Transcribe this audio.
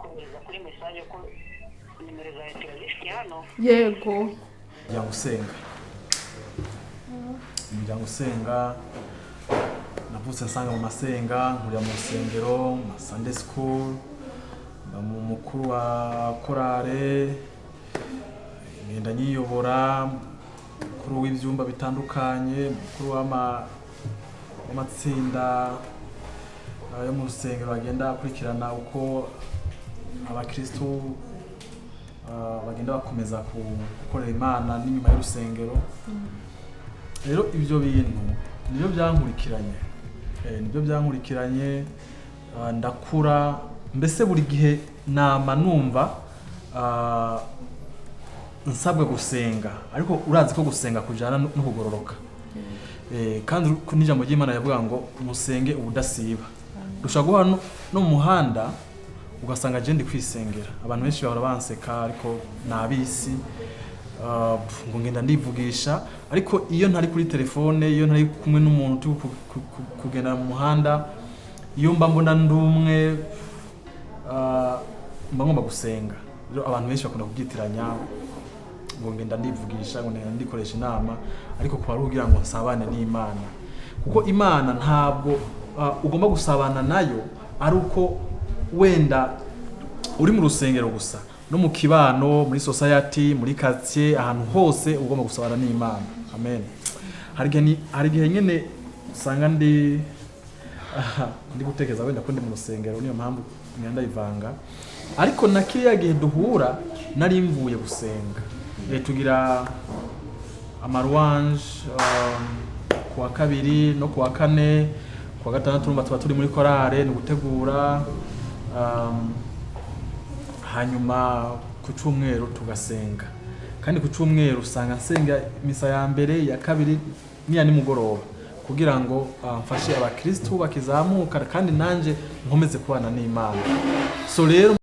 Kohereza kuri message ko nimero zawe turazifite hano. Yego. Umuryango usenga, umuryango usenga. Navutse nsanga mu masenga, nkurira mu rusengero, mu ma Sunday school, mba mu mukuru wa korale, ngenda nyiyobora, mukuru w'ibyumba bitandukanye, mukuru w'amatsinda yo mu rusengero, agenda akurikirana uko abakristu bagenda bakomeza gukorera Imana n'inyuma y'urusengero. Rero ibyo bintu nibyo byankurikiranye. Ndakura, mbese buri gihe nama numva nsabwa gusenga, ariko urazi ko gusenga kujyana no kugororoka. Kandi n'ijambo ry'Imana yavuga ngo musenge ubudasiba. Dushobora guhura no mu muhanda ugasanga je ndi kwisengera. Abantu benshi bahora banseka, ariko ni abisi, ngo ngenda ndivugisha. Ariko iyo ntari kuri telefone, iyo ntari kumwe n'umuntu turi kugenda mu muhanda, iyo mba mbona ndi umwe, mba ngomba gusenga. Rero abantu benshi bakunda kubyitiranya ngo ngenda ndivugisha, ngo ngenda ndikoresha inama, ariko kuba ari kugira ngo nsabane n'Imana, kuko Imana ntabwo ugomba gusabana nayo ari uko wenda uri mu rusengero gusa. No mu kibano, muri society, muri quartier, ahantu hose ugomba gusabana n'Imana. Amen. Hari igihe nyene usanga ndi gutekereza wenda ko ndi mu rusengero, niyo mpamvu ngenda ndayivanga. Ariko na kiriya gihe duhura nari mvuye gusenga. Tugira ama louange kuwa kabiri no kuwa kane, kuwa gatandatu urumva tuba turi muri korale, ni gutegura, hanyuma ku cyumweru tugasenga. Kandi ku cyumweru usanga nsenga misa ya mbere, iya kabiri n'iya nimugoroba, kugira ngo mfashe abakristu bakizamuka kandi nanje nkomeze kubana n'Imana. So rero